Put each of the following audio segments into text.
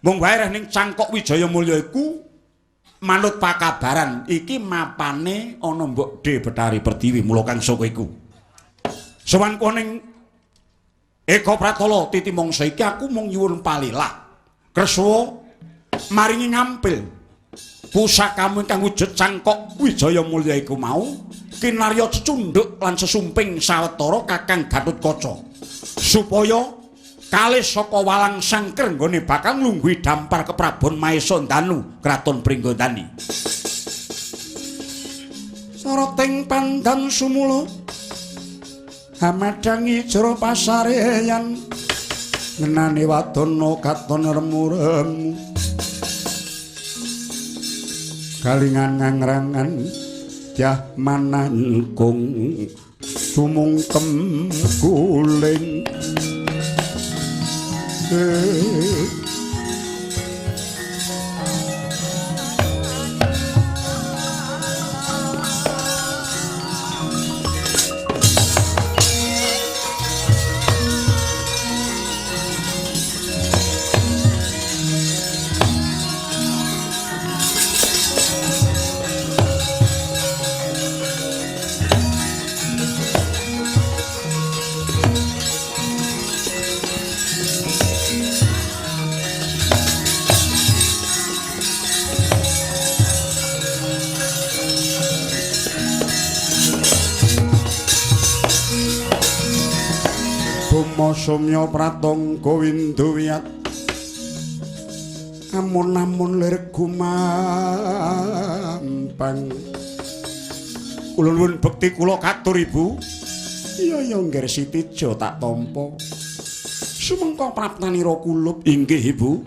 Mung wae reh ning Cangkok Wijaya Mulya iku manut pakabaran iki mapane ana Mbok De Betari Pertiwi mula kang saka iku. Sowan ku ning Eka Pratala titi mangsa iki aku mung nyuwun palilah. Kreswa maringi ngampil pusakamu ingkang wujud Cangkok Wijaya Mulya iku mau kinarya cecundhuk lan sesumping sawetara Kakang Gatotkaca supaya kalih saka walang sangker nggone bakal nglungguhi dampar keprabon Mahesa Ndanu Kraton Pringgondani. Soroting pandan sumula hamadhangi jero pasareyan ngenani wadana katon remu-remu kalingan ngangrangan dyah manangkung sumungkem guling. Sumya pratangga windowiyat amun-amun lir gumampang. Kula nuwun bekti kula katur Ibu. Iya ya ngger Sitija tak tampa. Sumengko praptanira kulup. Inggih Ibu.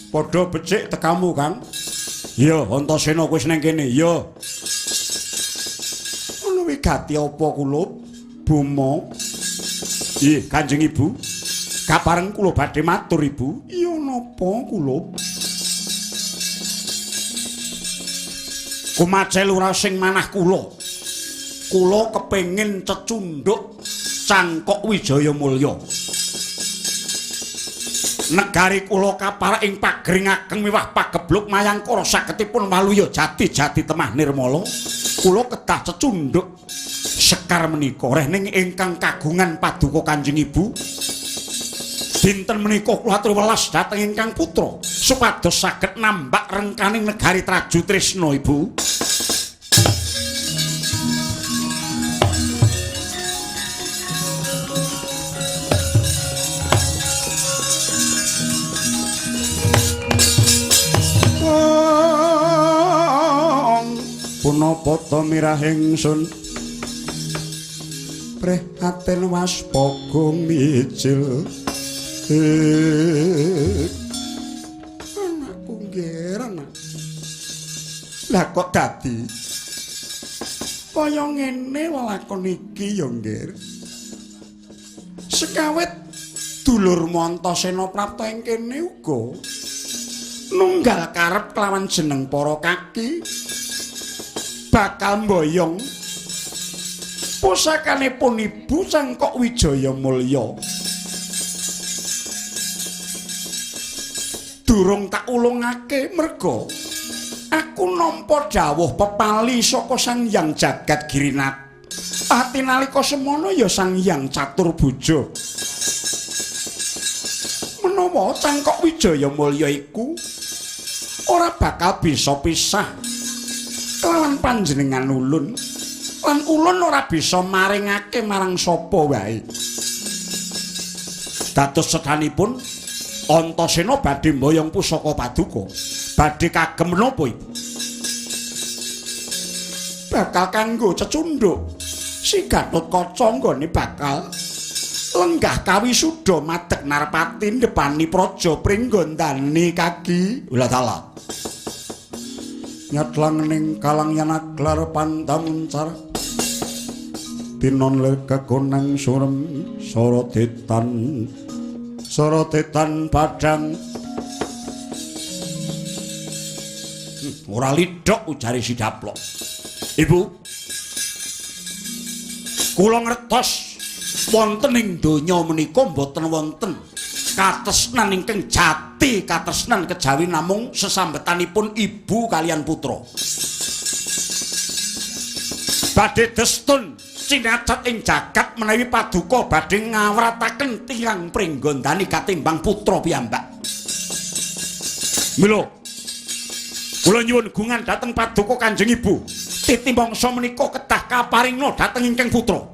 Padha becik tekamu Kang. Iya Antasena wis nang kene. Iya. Ana wigati apa kulup? Boma. Nggih, Kanjeng Ibu. Kapareng kula badhe matur Ibu. Iya napa kulup? Kumacel ora sing manah kula. Kula kepengin cecundhuk Cangkok Wijaya Mulya. Negari kula kaparak ing pagring ageng miwah pagebluk mayangkara sagetipun waluya jati-jati temah nirmala. Kula kedah cecundhuk sekar menika reh ning ingkang kagungan paduka Kanjeng Ibu. Dinten menika kula atur welas dhateng ingkang putra supados saged nambak rengkaning negari Traju Trisna Ibu. Punapa ta mirah ingsun prihatin waspada mijil. Anakku nggih anak. Lah kok dadi kaya ngene lelakon iki ya nggih. Sekawit dulurmu Antasena prapta ing kene uga nunggal karep kelawan jeneng para kaki bakal mboyong pusakanipun Ibu Cangkok Wijaya Mulya. Durung tak ulungake merga aku nampa dawuh pepali saka Sang Hyang Jagat Girinat. Ati nalika semono ya Sang Hyang Caturbuja. Menawa Cangkok Wijaya Mulya iku ora bakal bisa pisah kelawan panjenengan ulun. Lan ulun ora bisa maringake marang sapa wae. Dados sedanipun Antasena badhe mboyong pusaka paduka. Badhe kagem menapa Ibu? Bakal kanggo cecundhuk si Gatotkaca nggone bakal lenggah kawisuda madeg narpati ndepani praja Pringgondani kaki. Ulah dalah. Nyetlang ning kalang yanaglar pandamuncar tinon lir kekonang surem sorotetan sorotetan padang. Ora lidhok ujare si Daplok. Ibu, kula ngertos wonten ing donya menika mboten wonten Katresnan ingkang jati katresnan kejawi namung sesambetanipun ibu kalian putra. Badhe destun cinacat ing jagat menawi paduka badhe ngawrataken tiyang pringgondani katimbang putra piyambak. Mila kula nyuwun gungan dhateng paduka Kanjeng Ibu. Titi mangsa menika kedah kaparingna dhateng ingkang putra.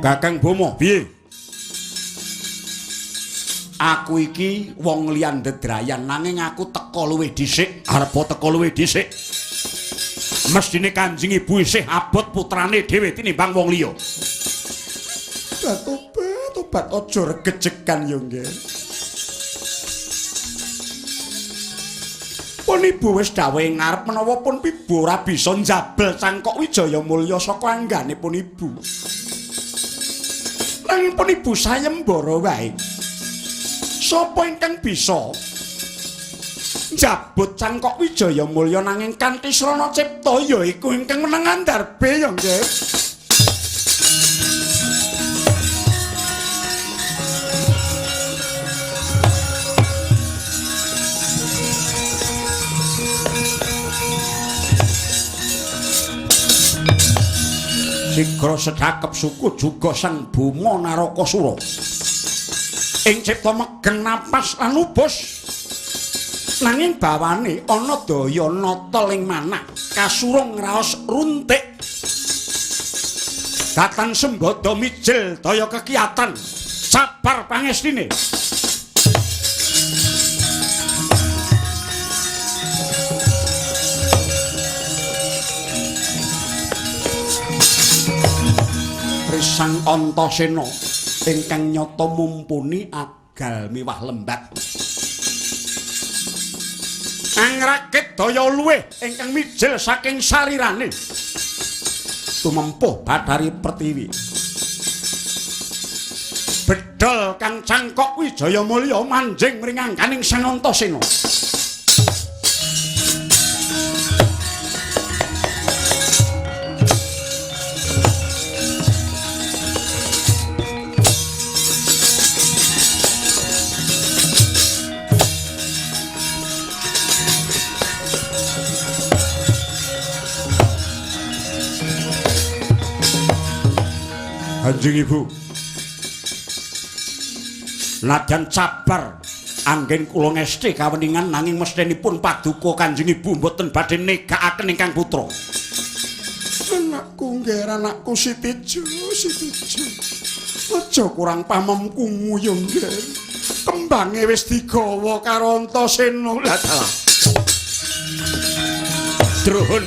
Kakang Bomo, piye? Aku iki wong liyan dedrayan nanging aku teka luwih dhisik, arepa teka luwih dhisik. Mesthine Kanjeng Ibu isih abot putrane dhewe tinimbang wong liya. Tobat, tobat aja regejekan ya nggih. Pun ibu wis dawuh ngarep menawa pun ibu ora bisa njabel cangkok Wijaya Mulya saka angganipun ibu. Nanging pun ibu sayembara wae. Sapa ingkang bisa njabut cangkok Wijaya Mulya nanging kanthi srana cipta ya iku ingkang menang andarbe ya nggih. Sigra sedhakep suku juga Sang Buma Narakasura. Ing cipta megeng napas lan ubus. Nanging bawane ana daya nata ing manah kasurung ngraos runtik. Datang sembada mijil daya kekiyatan sabar pangestine. Sang Antasena ingkang nyata mumpuni agal miwah lembat. Angrakit daya luwih ingkang mijil saking sarirane. Tumempuh Bathari Pertiwi. Bedhol kang cangkok Wijaya Mulya manjing mringangkaning Sang Antasena. Kanjeng Ibu, nadyan sabar anggen kula ngesti kaweningan nanging mesthenipun paduka Kanjeng Ibu mboten badhe negakaken ingkang putra. Anakku nggih, anakku Sitijo, Sitijo. Aja kurang pamemku ya nggih. Kembange wis digawa karo Antasena. Lah dalah. Druhun.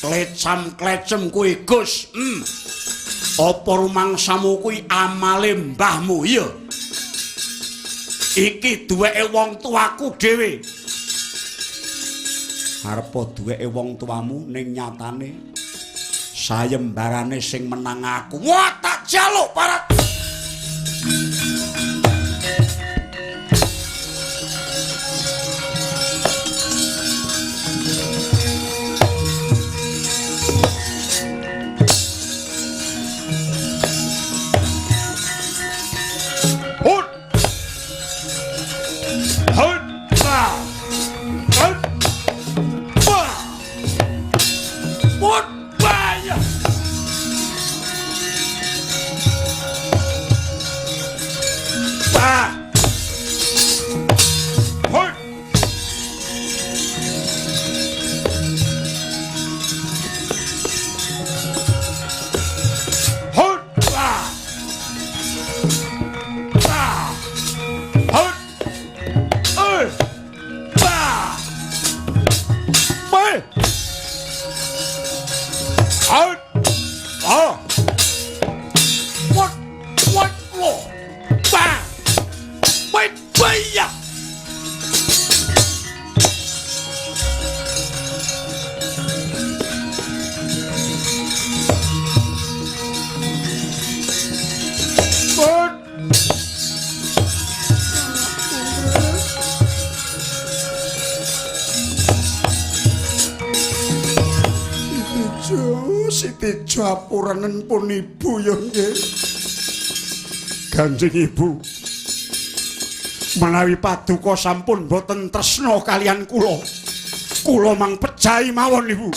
Klecam-klecem kuwi Gus. Apa rumangsamu kuwi amale mbahmu? Iya. Iki duweke wong tuaku dhewe. Arepa duweke wong tuamu ning nyatane sayembarane sing menang aku. Wah, tak jaluk parat. Hut! Sitejo apuranen pun ibu ya nggih. Kanjeng Ibu, menawi paduka sampun boten tresna kalian kula, kula mang pejahi mawon Ibu.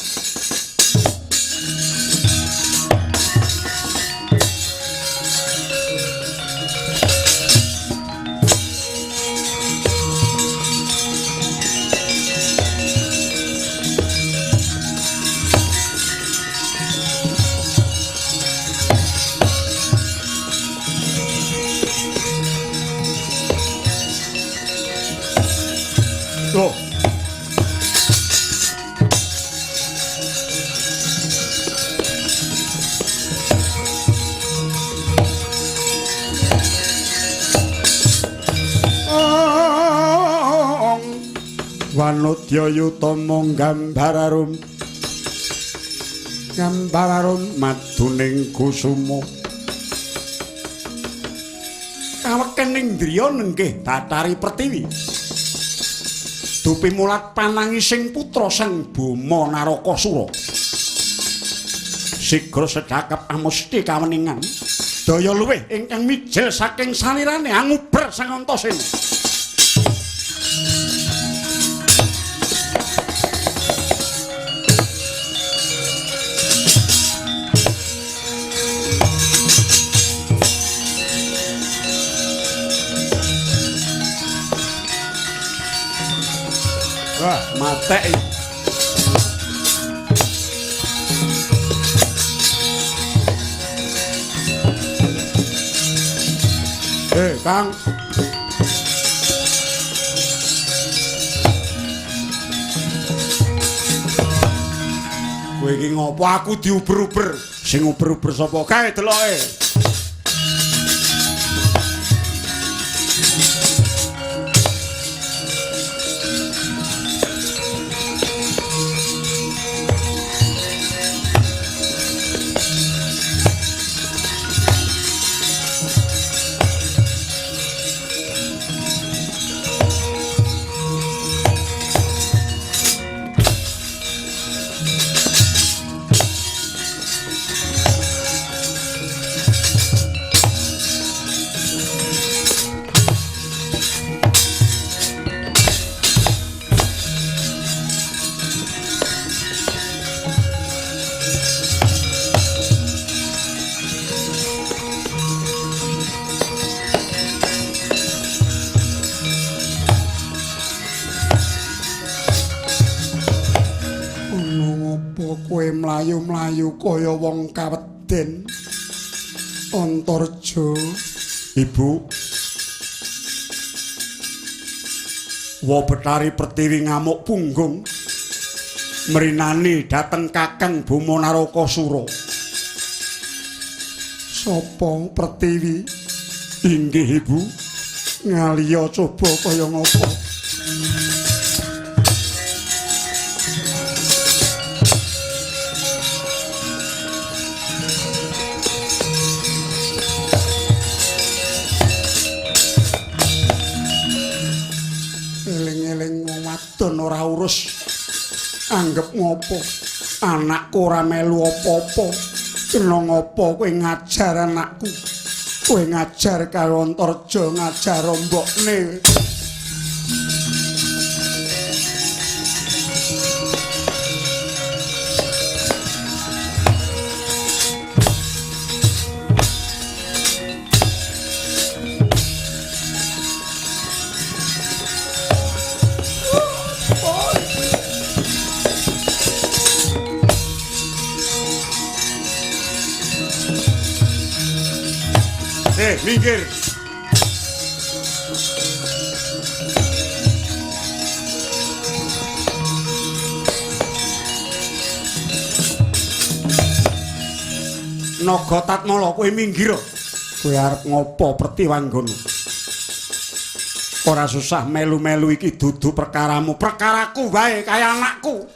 Loh. Wanodya yutama gambararum gambararum maduning kusuma kawekening driya nenggih Bathari Pertiwi dupi mulat panangising putra Sang Boma Narakasura. Sigra sedhakep amusti kaweningan daya luwih ingkang mijil saking salirane anguber Sang Antasena. Wah, matek. Kang. Kowe iki ngopo aku diuber-uber? Sing uber-uber sapa kae deloke? Mlayu-mlayu kaya wong kaweden. Antarja. Ibu. Wa Bathari Pertiwi ngamuk punggung mrinani dhateng Kakang Boma Narakasura. Sapa Pertiwi? Inggih Ibu. Ngaliya coba kaya ngapa? Ora urus anggep ngopo anakku ora melu apa-apa kena ngopo kowe ngajar anakku kowe ngajar karo Antarja ngajar mbokne. Minggir. Naga Tatmala kowe minggir. Kowe arep ngopo Pertiwanggono? Ora susah melu-melu iki dudu perkaramu, perkaraku wae kaya anakku.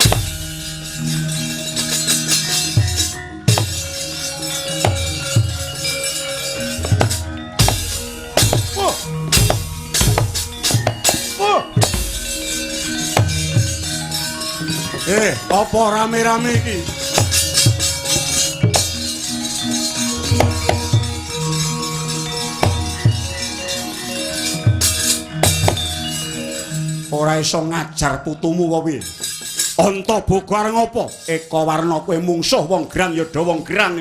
Apa rame-rame iki? Ora iso ngajar putumu apa piye? Antaboga arep ngopo? Eka Warna kowe mungsuh wong gerang ya do wong gerang.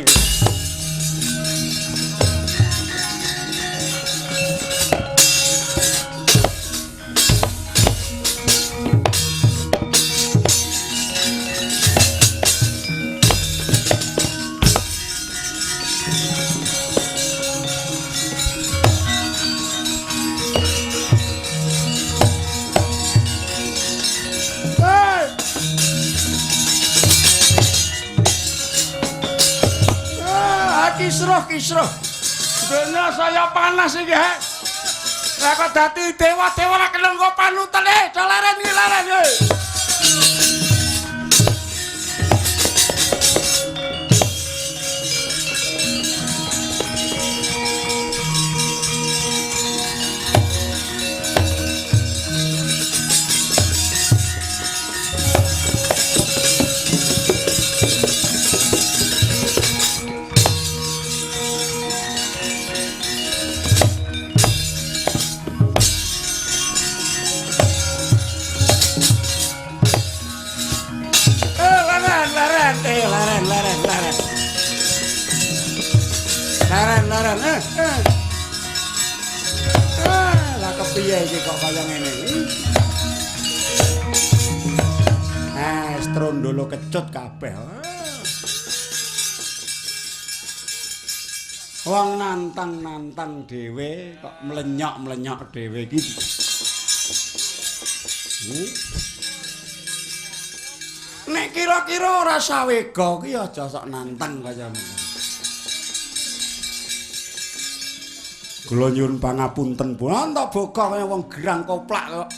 Kisruh. Dunya saya panas iki, he. Lah kok dadi dewa-dewa ora kena nggo panutan, leren iki leren. Leren. Lah kepiye iki kok kaya ngene iki? Strondolo kecut kabeh. Wong nantang-nantang dhewe kok mlenyok-mlenyok dhewe iki. Nek kira-kira ora sawega ki aja sok nantang kaya ngono. Kula nyuwun pangapunten, Bu. Antaboga kaya wong gerang koplak kok.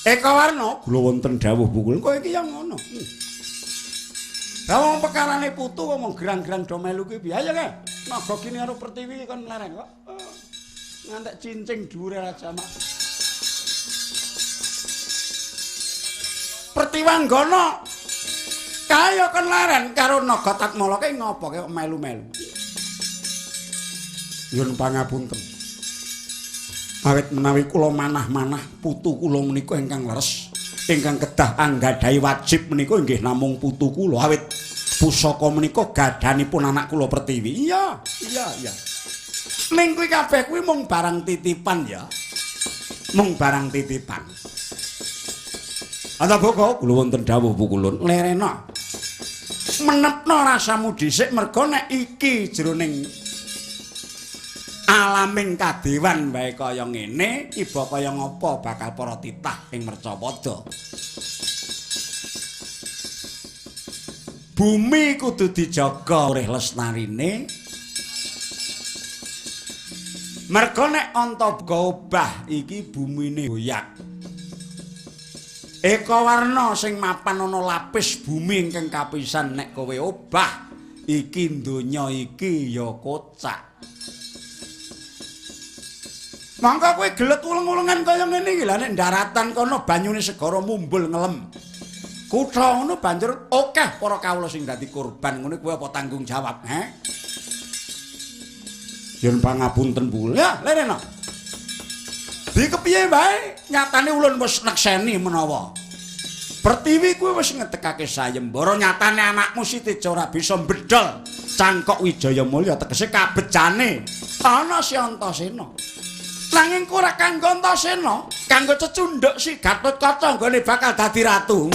Eka Warna, kula wonten dawuh Bu. Kok iki ya ngono. Lah wong pekarane putu kok wong gerang-gerang do melu ki piye? Ayo kae. Naga kini karo Pertiwi kon leren kok. Ngantek cincing dhuwure raja mak. Pertiwanggana kaya kon leren karo Naga Tatmala ki ngopo kok melu-melu. Nyuwun pangapunten. Awit menawi kula manah-manah putu kula menika ingkang leres, ingkang kedah anggadhahi wajib menika inggih namung putu kula. Awit pusaka menika gadhanipun anak kula Pertiwi. Iya, iya, iya. Ning kuwi kabeh kuwi mung barang titipan ya. Mung barang titipan. Antaboga kula wonten dawuh pukulun lerena. Menepno rasamu dhisik merga nek iki jroning alaming kadewan wae kaya ngene, iba kaya ngapa bakal para titah ing mercapada. Bumi kudu dijaga urih lestarine. Merga nek Antaboga obah iki bumine goyak. Eka Warna sing mapan ana lapis bumi ingkang kapisan nek kowe obah iki donya iki ya kocak. Mangka kowe gelet uleng-ulengan kaya ngene iki lha nek daratan kono banyune segara mumbul ngelem. Kutha ngono banjur akeh para kawula sing dadi korban ngono kowe apa tanggung jawab, he? Yen pangapunten Bu. Ya, lerena. Di kepiye wae nyatane ulun wis nekseni menawa Pertiwi kuwi wis ngetekake sayembara nyatane anakmu Siteja ora bisa mbedhol cangkok Wijaya Mulya tegese kabejane ana si Antasena. Nanging ku ora kanggo Antasena, kanggo cecundhuk si Gatotkaca nggone bakal dadi ratu.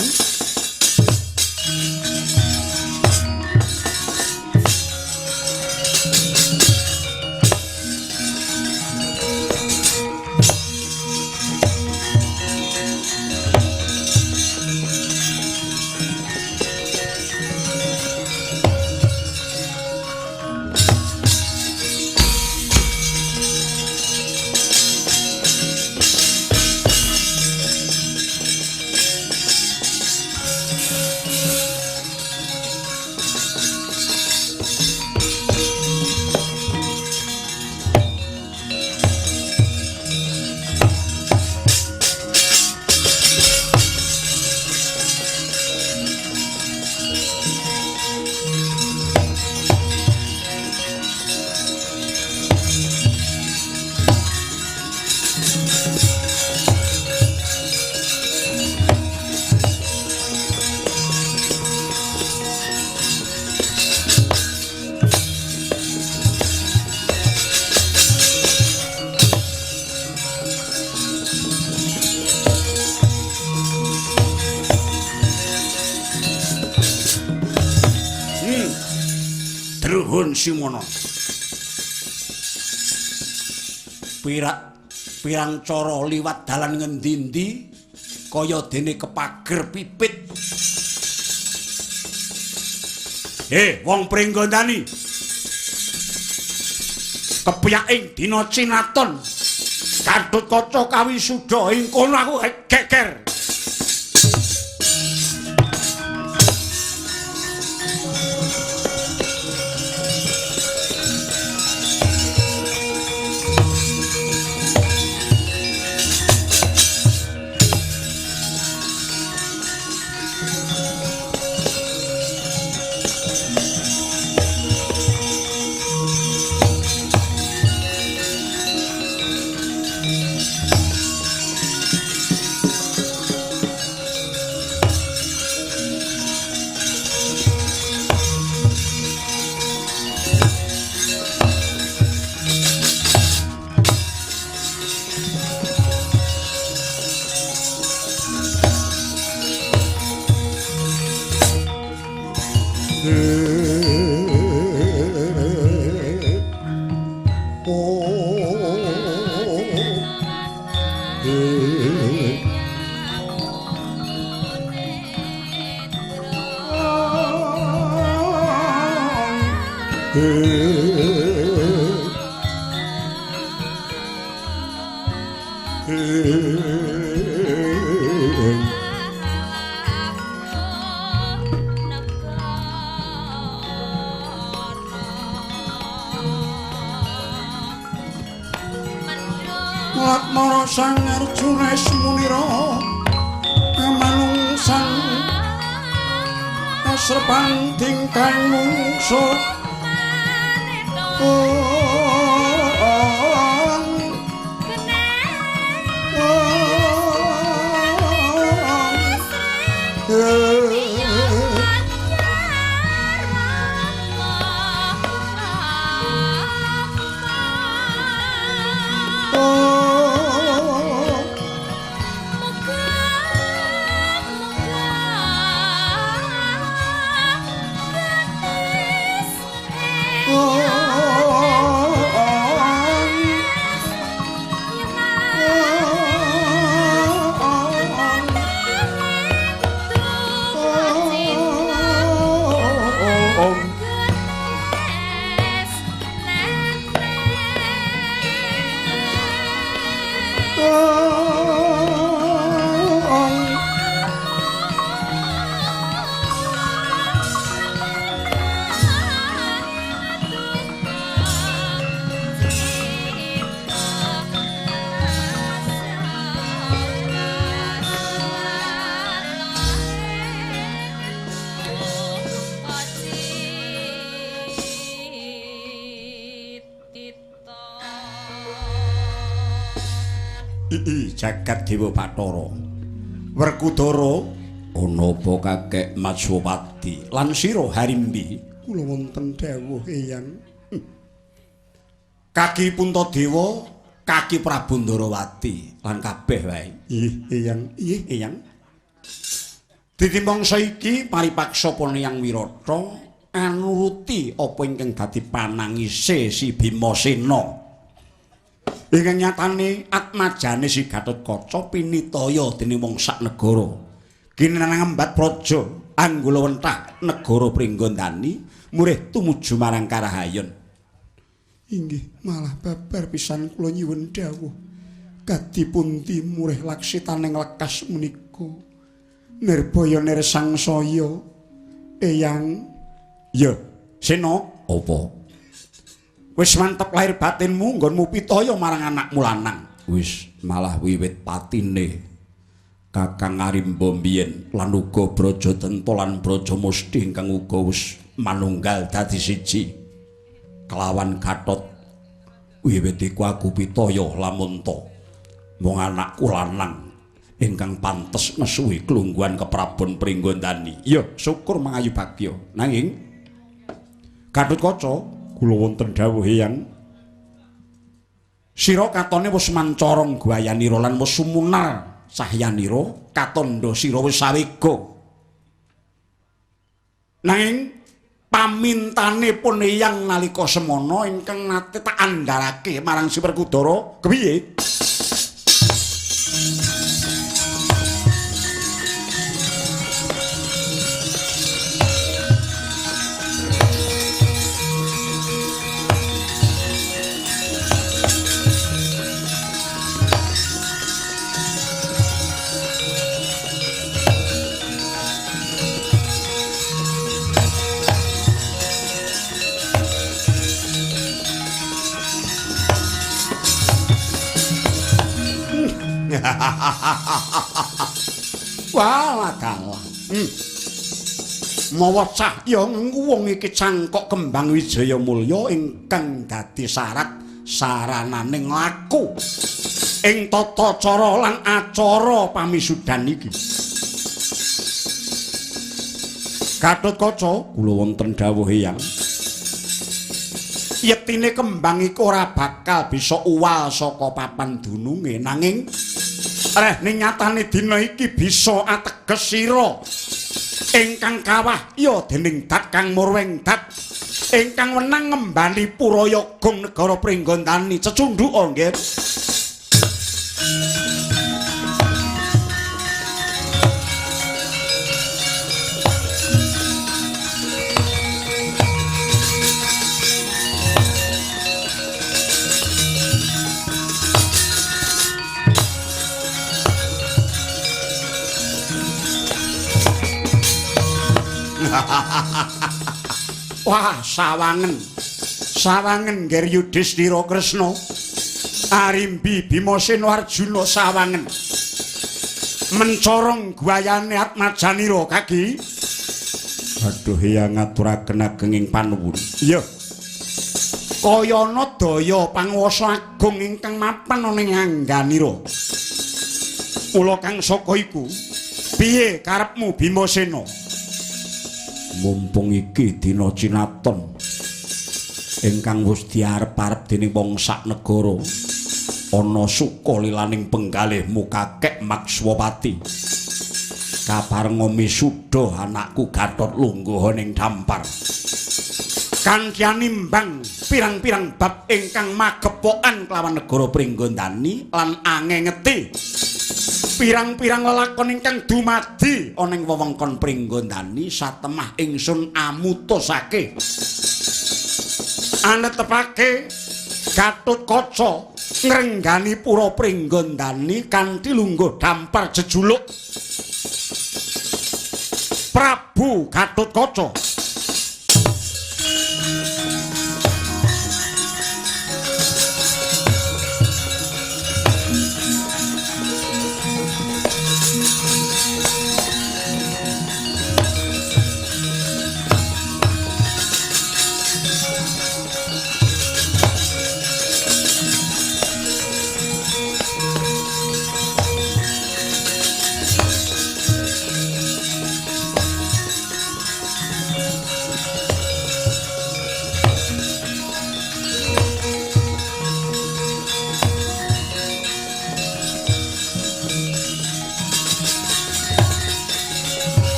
Druhun Simono. Pirang cara liwat dalan ngendi-endi kaya dene kepager pipit. Wong Pringgondani. Kepiyaking dina cinaton. Gatotkaca kawisuda ing kono aku geger. Lakmara sang Arjuna Munira manungsan asrepan tingkang mungsuh. Jagat Dewa Bathara Werkudara ana apa kakek Matswapati lan sira Harimbi kula wonten dawuh Eyang. Kaki Puntadewa, kaki Prabu Ndarawati lan kabeh wae. Nggih Eyang, nggih Eyang. Dadi mangsa iki paripaksa Poniyang Wirata anuruti apa ingkang dadi panangise si Bimasena. Ingkang nyatane atmajane si Gatotkaca pinitaya dening wong sak negara. Kinanang ngembat praja anggula wentah negara Pringgondani murih tumuju marang Karahayon. Inggih malah babar pisan kula nyuwun dawuh. Kadi pundi murih laksitaning lekas menika. Nirbaya nirsangsaya Eyang. Ya, Sena, apa? Wis mantep lahir batinmu nggonmu pitaya marang anakmu lanang. Wis malah wiwit patine Kakang Arimba mbiyen lan uga Brajadenta lan Brajamusti ingkang uga wis manunggal dadi siji kelawan Gatot. Wiwit iku aku pitaya lamun ta mung anakku lanang ingkang pantes nesuhi klungguhan keprabon Pringgondani. Ya, syukur mangayu bagya. Nanging Gatotkaca kula wonten dawuh Eyang. Sira katone wis mancorong guayanira lan wis sumunar cahyanira, katandha sira wis sawega. Nanging Pamintane pun eyang nalika semana ingkang nate tak andharake marang Si Werkudara kepiye? Walah dalah. Mawa cahya wong iki cangkok kembang Wijaya Mulya ingkang dadi syarat saranane nglaku ing tata cara lan acara pamisudan iki. Gatotkaca kula wonten dawuh Eyang. Yektine kembang iku ora bakal bisa uwal saka papan dununge, nanging rehne nyatane dina iki bisa ateges sira ingkang kawah ya dening dat kang murweng dat ingkang wenang ngembali purayagung negara Pringgondani. Cecundhuka nggih. Wah, sawangen. Sawangen Nger Yudhistira Kresna. Arimbi Bimasena Arjuna sawangen. Mencorong guayane Atmajanira kaki. Aduh, yang ngaturaken agenging panuwun. Iya. Kayana daya panguwasa agung ingkang mapan ana ing angganira. Mula kang saka iku, piye karepmu Bimasena? Mumpung iki dina cinaton ingkang wis diarep-arep dening wong sak negara, ana suka lilaning penggalihmu kakek Makswapati. Kaparenga misuda anakku Gatot lungguh ning dampar. Kanthi nimbang pirang-pirang bab ingkang magepokan kelawan negara Pringgondani lan angengeti pirang-pirang lelakon ingkang dumadi ana ing wewengkon Pringgondani, satemah ingsun amutusake anetepake Gatotkaca ngrenggani pura Pringgondani kanthi lungguh dampar jejuluk Prabu Gatotkaca.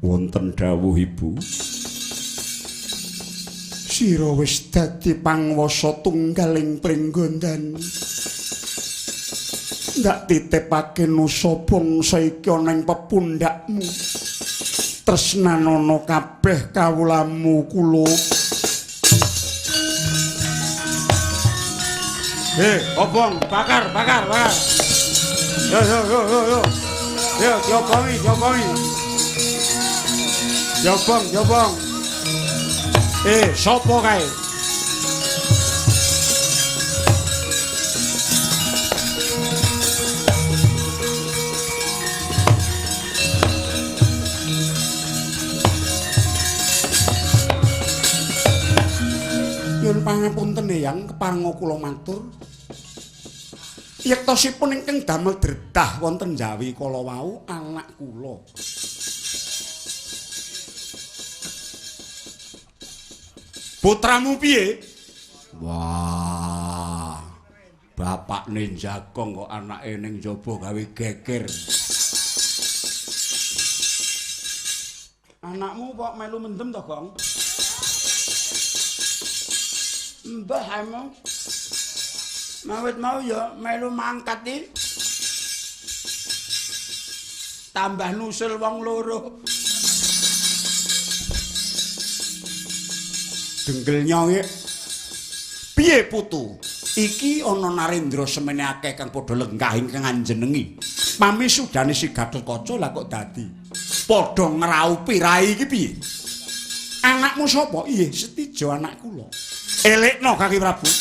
Wonten dawuh Ibu, sira wis dadi panguwasa tunggal ing Pringgondani. Ndak titipake nusa bangsa iki ana ing pepundhakmu. Tresnanana kabeh kawulamu kula. Obong, bakar, bakar, bakar. Yo yo yo yo yo. Yo, diopongi, diopongi. Jobong, jobong. Sopo kae? Nyuwun pangapunten Eyang, keparenga kula matur. Yektosipun ingkang damel dredah wonten Jawi kala wau anak kula. Putramu piye? Wah. Bapakne jagong kok anake ning jaba gawe geger. Anakmu kok melu mendem to, Gong? Mbah emang mawit mau ya melu mangkat iki. Tambah nusul wong loro. Dengkel nyonge. Piye putu? Iki ana Narendra semene akeh kang padha lenggah ingkang anjenengi. Pamisudane si Gatotkaca lah kok dadi padha ngraupi rai iki piye? Anakmu sapa? Iya, Setijo anak kula. Elekno Kaki Prabu.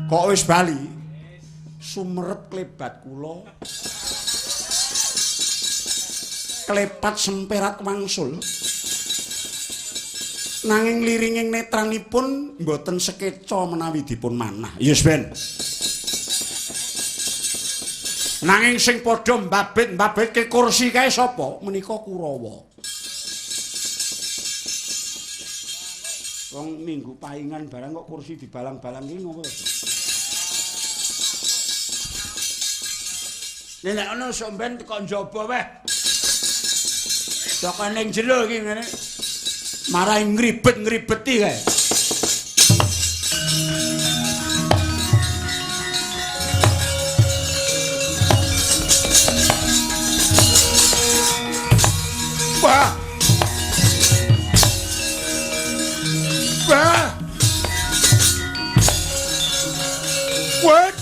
Kok wis bali? Sumerep klebat kula. Klepat semperat wangsul. Nanging liringing netranipun mboten sekeca menawi dipun manah. Yes ben. Nanging sing padha mbabit-mbabitke kursi kae sapa? Menika Kurawa. Wong minggu pahingan barang kok kursi dibalang-balang iki ngopo to? Nek ana sok ben teko njaba weh. Teko ning jero iki ngene. Marai ngribet-ngribeti kae. Wah. Wah. What?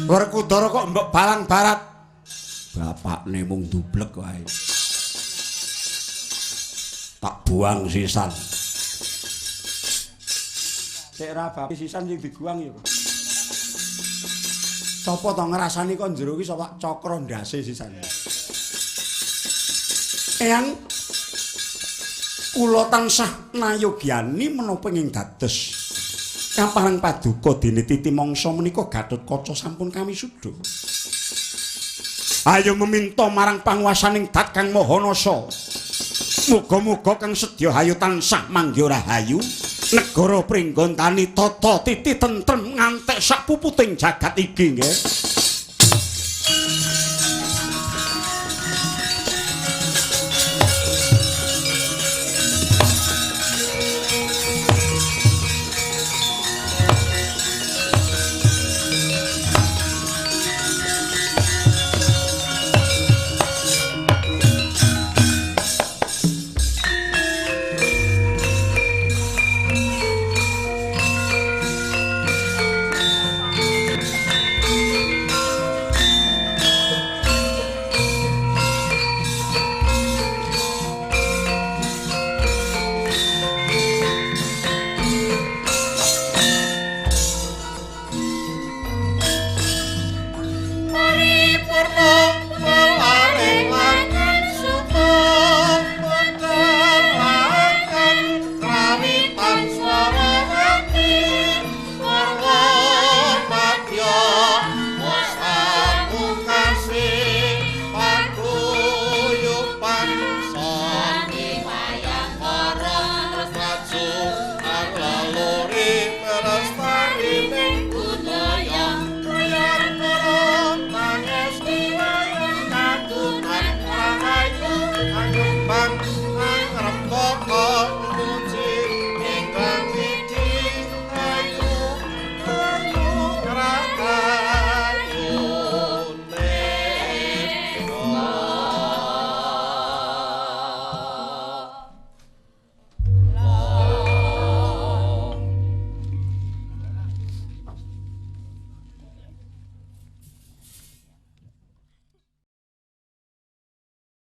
Werkudara kok mbok balang barat. Bapakne mung dublek wae. Tak buang sisan. Cek ra bapak sisan sing diguang ya. Sapa to ngrasani kok njero iki sapa cakra ndase sisan. Eyang kula tansah nayogyani menapa ing dados kapareng paduka dene titi mangsa menika Gatotkaca sampun kawisuda. Ayo meminta marang panguwasaning Dat Kang Maha Nasa. Muga-muga kang sedya hayu tansah manggih rahayu, negara pringgontani tata titi tentrem ngantek sak puputing jagat iki nggih.